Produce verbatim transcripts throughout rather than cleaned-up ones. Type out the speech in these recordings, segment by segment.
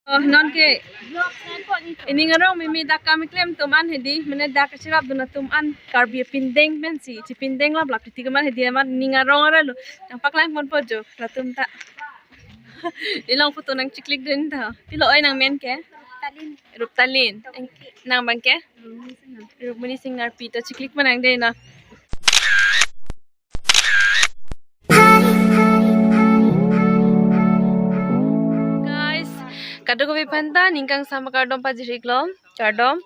Oh, non ke ining arong mimi dak kam keklem atum an hedi, mane dak kachirap dun atum an Karbi pindeng pensi, chipindeng laplap titi keman hedi amat ining arong aralo. Nangpaklang ponpo jo, latum ta. Ilong photo nangchiklik dun ta. Pilo oi nangmen ke? Talin. Ruptalin. Nang abang ke? Rukmini Singnar pi to chiklik manang de na. Guys, kadokave aphanta ningkangsam akardom pajir-iklo, kardom.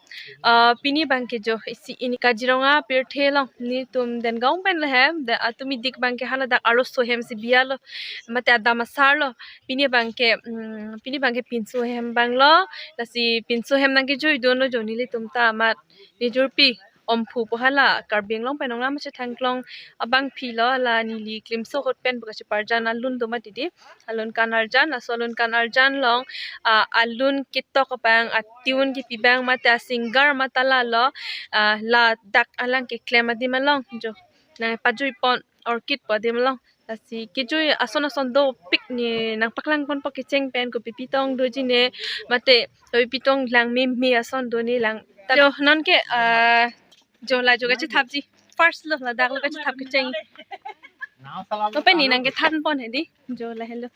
Ah, pini abang ke jo isi ini Kaziranga pirthe along nelitum Dengaon pen le hem, de atum idik abang ke haladak arloso hemsi biya lo, mate adam asar lo. Pini abang ke, mm, pini abang ke pinso hem abang lo, lasi pinso hem nangkejui dunlo jo nelitum ta amat nejurpi Omphu pu hala Karbi Anglong pen ong lam chethangklong abangpi lo, la neli klimso ahut pen pu kachiparjan alun do mati di, alun kan arjan, laso alun kan arjan along, ah, alun ketok abang, atune kepi abang mate asinger matala lo, ah, ladak alang keklem adim along jo nangpajui pon, orchid pu adim along. Lasi kejui ason ason dopik, ne nangpaklang ponpo kecheng pen, kopi pitong doji ne, mate kopi pitong langmeme ason do ne lang. Ta jo non ke, ah, jo la jo kachethapji. First lo, ladak lo kachethap kecheng. Kopi ne nangkethan pon hedi. Jo la helo.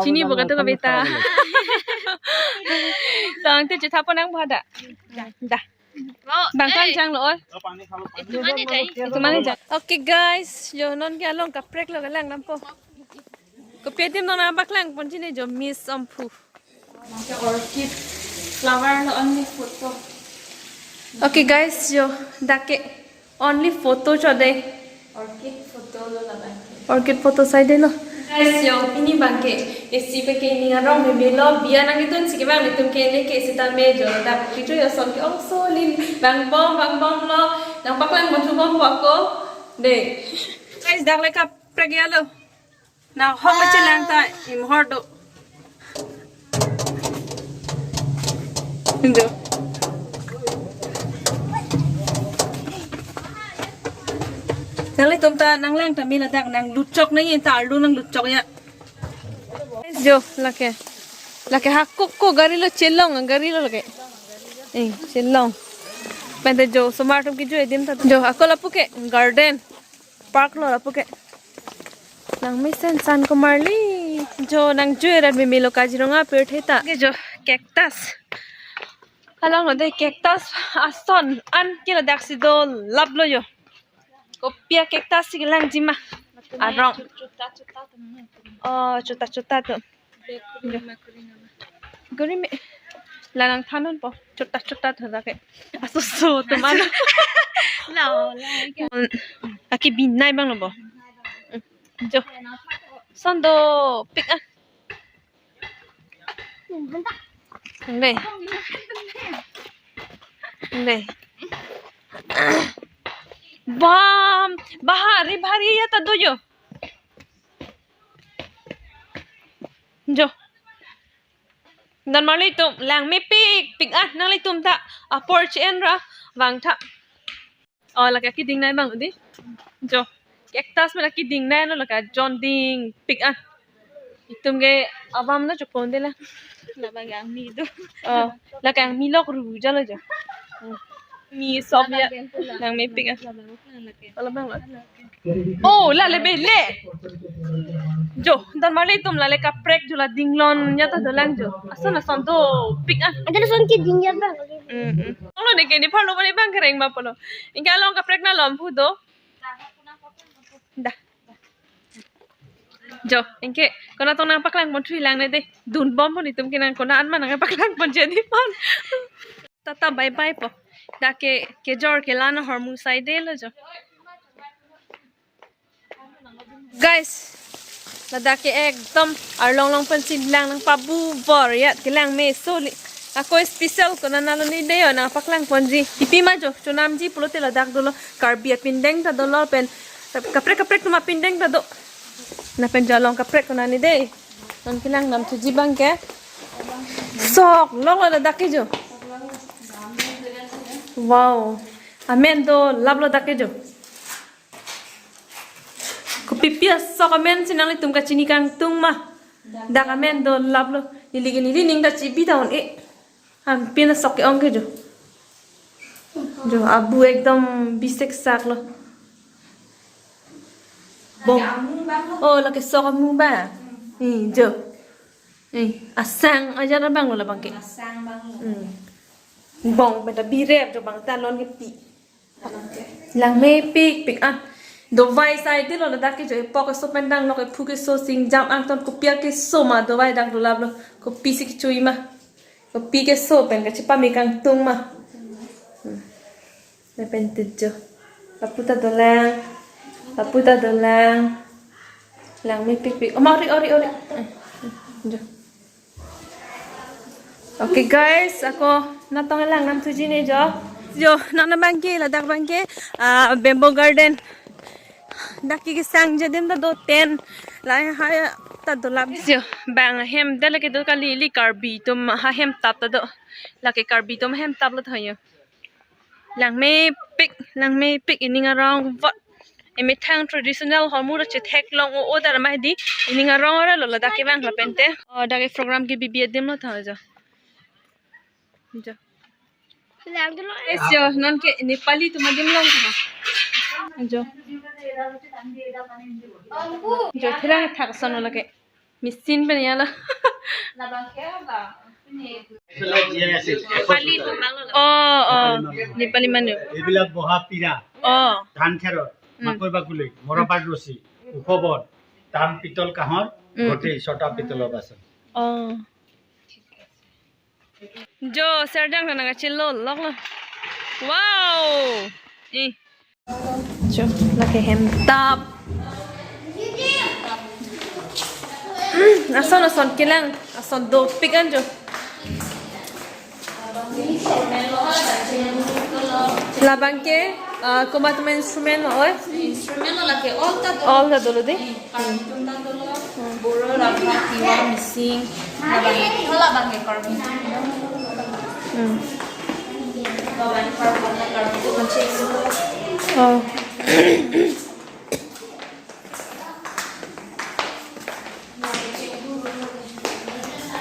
Chini bo kadokave ta. Tangte chethap pon nang bo da. Da. Bang kan chang lo oi. Itu mana jai? Itu mana jai? Okay guys, jo non ke along kaprek lo kelang dampo. Kopi adim non nangpaklang ponji ne jo Miss Omphu. Orchid flower lo, only photo. Okay guys, jo dak ke only photo cho de. Orchid photo lo labang ke. Orchid photo sai de lo. Guys, jo pini abang ke isi pe ke ining arong meme lo, biya nangkedunsi kevang nelitum ke ne ke sitame jo dak kejui ason ke ong solin bang bom bang bom lo, nangpaklang ponthu bompo ako. De. Guys, dak le kaprek ya lo. Nang hok chelang ta imhor do. Indo. Nanglitum ta nanglang ta mila dak nanglut chok nang yin ta arlu nanglut chok ya. Jo lake. Lake hakuk ko gari lo chelong gari lo lake. Eh, chelong. Pente jo osomar atum kejui adim ta. Jo ako lapu ke garden. Park lo lapu ke. Nangmesen san komarli. Jo nangjui rat meme lo Kaziranga pirthe ta. Ke jo cactus. Along lo de cactus ason an ke ladak si dolap lo jo. Kopi a cactus si kelangji ma. Arong. Oh, chuta chuta tu. Guri me. La nangthan ponpo. Chuta chuta tu lake. Aso so tu man. La la. Aki binai abang lo bo. Jo. Ason dopik ah. Dei. Dei. Bam, bahari bahari ya ta do jo. Jo. Dan marli tum langmepik pik ah, nanglitum ta apor chen ra vang tha. Oh, lake keding nai abang di. Jo. Cactus me lake keding nai lo, lake ajon dingpik ah. Itum ke abang na chokon de la. Labang angmi do. Oh, lake angmi lok ru jalo jo. Mi sop ya. Langmepik ah. Labang lake. Oh, labang lo. Oh, la le be le. Jo, dan marli tum la le kaprek jo la dinglon ya ta dolang jo. Ason ason dopik ah. Ada ason keding ya bang. Hmm, hmm. Olo ne ke ne pharlo bani bang kereng ma polo. Ingke along kaprek na lom pu do. Da. Jo, ingke konat tong nangpaklang ponthu lang ne de. Dun bom pon itum ke nang konat an ma nangpaklang pon jadi pon. Tata bye bye po. Dak ke kejor kelang ahormu sai de lo jo. Guys, ladak ke ekdom arlong long pensi lang nangpabu bor ya, kelang meso li. Ako special konat nalo ne de yo nangpaklang ponji. Ipi ma jo, chonamji pulote ladak dolo, Karbi apindeng ta dolo pen. Kaprek kaprek atum apindeng ta do. Lapen jo along kaprek konat ne de. Non kelang nam thuji abang ke. Sok long lo ladak ke jo. Wow. Amen dolap lo dak ke jo. Kopi pi asok amen si nanglitum kachini kangtung ma. Dak amen dolap lo. Neli ke neli ning ta chibi ta un-e. Ampin asok ke-ong ke jo. Jo, abu ekdom bisek sak lo. Bong. Lake amung abang lo. Oh, lake sok amung abang. Hmm, jo. Eh, asang ajar abang lo labang ke. Asang abang lo. Hmm. Bong, benda birep jo bang ta non ke pi. Langmepikpik ah. Dovai sai dilo ladak ke jo, epok keso pen dang lo, ephu keso, singjam angton, kopi akeso ma dovai dak dolap lo, kopisi kechui ma. Kopi keso pen kachepame kangtung ma. Hmm. Lapen te jo. Lapu ta dolang. Lapu ta dolang. Langmepikpik. Oh, ma ori, ori, ori. Eh, eh, jo. Okay guys, ako natong lang nam thuji ne jo. Jo, nang na abang ke, ladak abang ke, ah, bamboo garden. Dak ke kesang jadim ta do tent. Lahai ta dolap. Jo, bang ahem, dak lake do kali, ili Karbi atum ahem tap ta do. Lake Karbi atum ahem tap lo tho jo. Langmepik, langmepik, ining arong vot. Emethang traditional ahormu ta chetheklong o, o dar ma di. Ining arong ora lo ladak ke bang lapen te. Oh, dak ke program kebibi adim lo tho jo. Jo. Lang dolo. Eh, jo, non ke Nepali atum adim long tho. Jo. Jo, therang thak ason lo lake. Machine pen ya lo. Nepali atum abang lo. Oh, oh. Nepali manu. এইবিলাক বহা পীৰা, oh, ধান খেৰৰ, উম, মাকৈ বাকলি, মৰাপাট ৰছী, ওখ বন, তাম পিতল কাঁহৰ, উম, গোটেই ছটা পিতলৰ বাচন। Oh. Jo, serjang nang kachelo lok lo. Wow. Eh. Jo, lake hem tap. Hmm, ason ason kelang, ason dopik an jo. Labang ke, ah, komat atum instrument lo oi? Instrument lo lake all ta do. All ta dolo de. Karbi atum ta dolo. Boro, Raga, Tiwa, Mising. Labang ke, labang ke Karbi. Hmm. Labang ke Karbi, Karbi atum kan cek. Oh.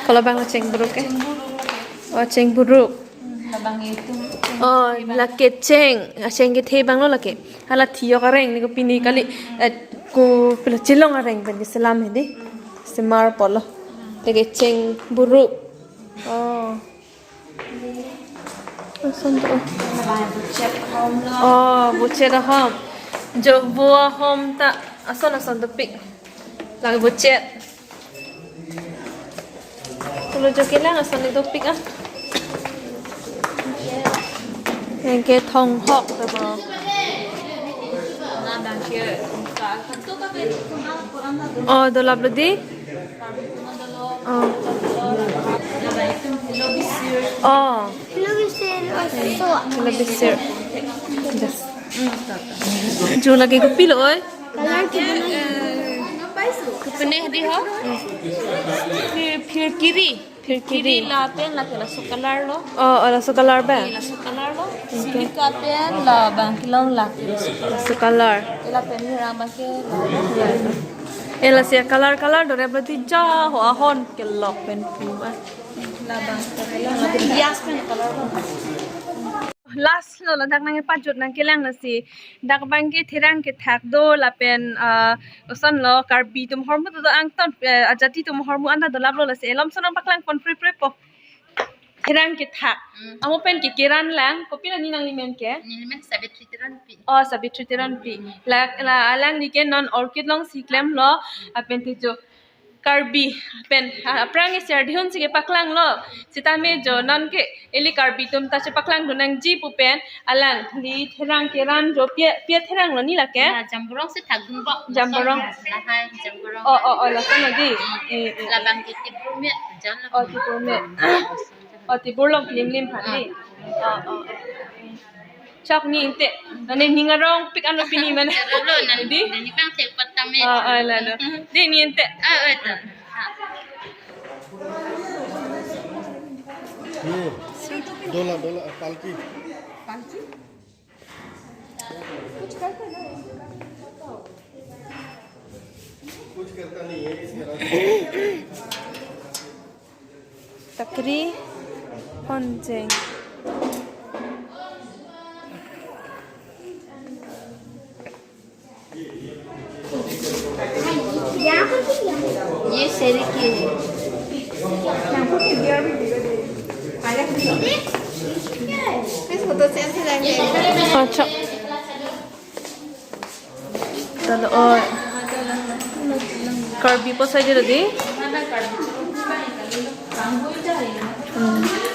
Kalau bang lo cheng buruk eh? Oh, cheng buruk. Labang itu. Oh, lake cheng, ah, cheng kethe abang lo lake. Hala thiyok areng ni ko pini kali, eh, ko pila chilong areng pen keselam hedi. Semar polo. Lake cheng buruk. Oh. Ason do. Labang buchet ahom lo. Oh, buchet ahom. Jo vo ahom ta ason ason dopik. Lake buchet. Tulo jo kelang ason dopik ah. Yang ke thonghok ta bo. Labang ke. Oh, dolap lo di. Oh. Oh. Lobi sir also. Lobi sir. Yes. Jo lake kopilo oi? Color ke bana. Kopine di ho? Phir, phir kiri. Phir kiri. Kiri lapen lake laso color lo. Oh, oh, laso color ba? Laso color lo. Okay. Silika pen labang kelong lake laso color. Laso color. Lapen ni rang abang ke la. Eh, lasi color color dorep lo ti ja ho ahon kelok pen pu ah. Labang ke kelong lake bias pen color lo. Last lo ladak nangkepajut nangkelang lasi. Dak abang ke therang kethak do lapen, ah, ason lo Karbi atum ahormu do angton, eh, ajati atum ahormu anta dolap lo lasi. Elom ason nangpaklang pon prepre po. Therang kethak. Hmm. Amo pen ke Kiran lang, kopi la ni nanglimen ke? Nelimen Savitri Teronpi. Oh, Savitri Teronpi. La, la alangli ke non Orchid alongsi klemlo, lapen te jo Karbi pen, ha, aphrang ke ser dihun si kepaklang lo. Sitame jo non ke ili Karbi atum ta chepaklang dun nangji pu pen alangli therang keran jo pia, pia therang lo ni lake? Ya, jamborong si thak dun bo. Jamborong. Lahai jamborong. Oh, oh, oh, lason lo di. Eh, eh. Labang ke tibur me jan lo. Oh, tibur me. Oh, tibur long lim lim phan ni. Oh, oh. Chok ni inte. Mane ning arongpik ano pini mane. Lo, nang di? Nang ni bang tek patame. Oh, oh, lalo. Di ni inte. Ah, oh, itu. ये डोला डोला पालकी। कुछ करता नहीं है, इसके रास्ते। Chakri, honjeng. ये शेर की है। प्लीज फोटो सेंड से जाएंगे। अच्छा। Talo, oh. Karbi po saja tadi. Hmm.